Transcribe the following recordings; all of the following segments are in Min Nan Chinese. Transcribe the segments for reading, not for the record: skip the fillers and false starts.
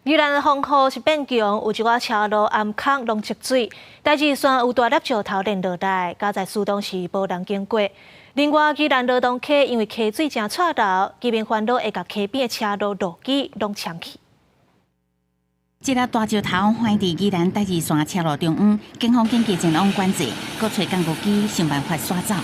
宜蘭的風雨是變強，有一寡車路頷空攏積水，大智線有大粒石頭連落來，佳哉事當時無人經過。另外，宜蘭羅東溪因為溪水誠掣流，居民煩惱會共溪邊的車路路基攏沖去。這粒大石頭橫佇宜蘭台二線車路中央，警方緊急前往管制，閣揣工具機想辦法徙走。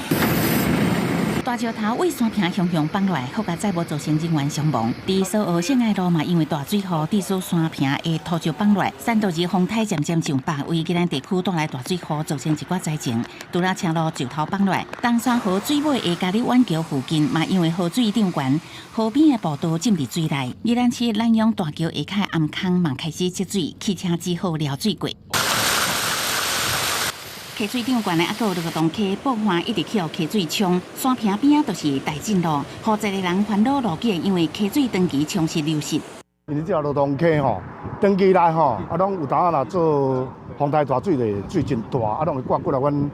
大石頭對山坪雄雄放落來，好佳哉無造成人員傷亡。佇蘇澳聖愛路嘛，因為大水雨，致使山坪的土石放落來，散導致風颱漸漸上百，為宜蘭地區帶來大水雨，造成一寡災情。除了車路石頭放落來，冬山河水尾的嘉里灣橋附近嘛，因為河水漲懸，河邊的步道浸佇水內。宜蘭市南陽大橋下跤頷空嘛開始積水，汽車只好撩水過。溪水漲懸的，猶閣有羅東溪暴旱，一直去予溪水沖，山坪邊仔就是大進路，予濟人煩惱路基因為溪水長期沖蝕流失。因為這條羅東溪吼，長期來吼，啊，攏有當仔若做風台大水咧，水真大，啊，攏會掛過來阮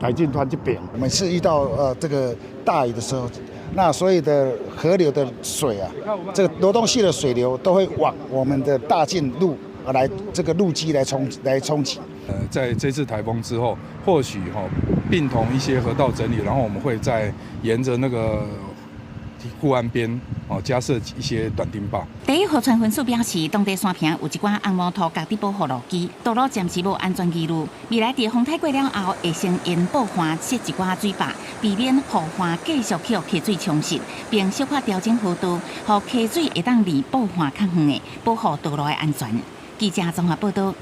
大進團這邊。每次遇到這個大雨的時候，那所有的河流的水啊，這個羅東溪的水流都會往我們的大進路來，這個路基來衝擊。在這次颱風之後，或許哈並同一些河道整理，然後我們會再沿着那個護岸邊哦加設一些短堤壩。第一河川分署表示，當地山坪有一寡紅毛土仝佇保護路基，道路暫時無安全疑慮。未來佇風颱過了後，會先沿布岸設一寡水壩，避免雨旱繼續去予溪水沖蝕，並小可調整河道，予溪水會當離布岸較遠的，保護道路的安全。記者綜合報道。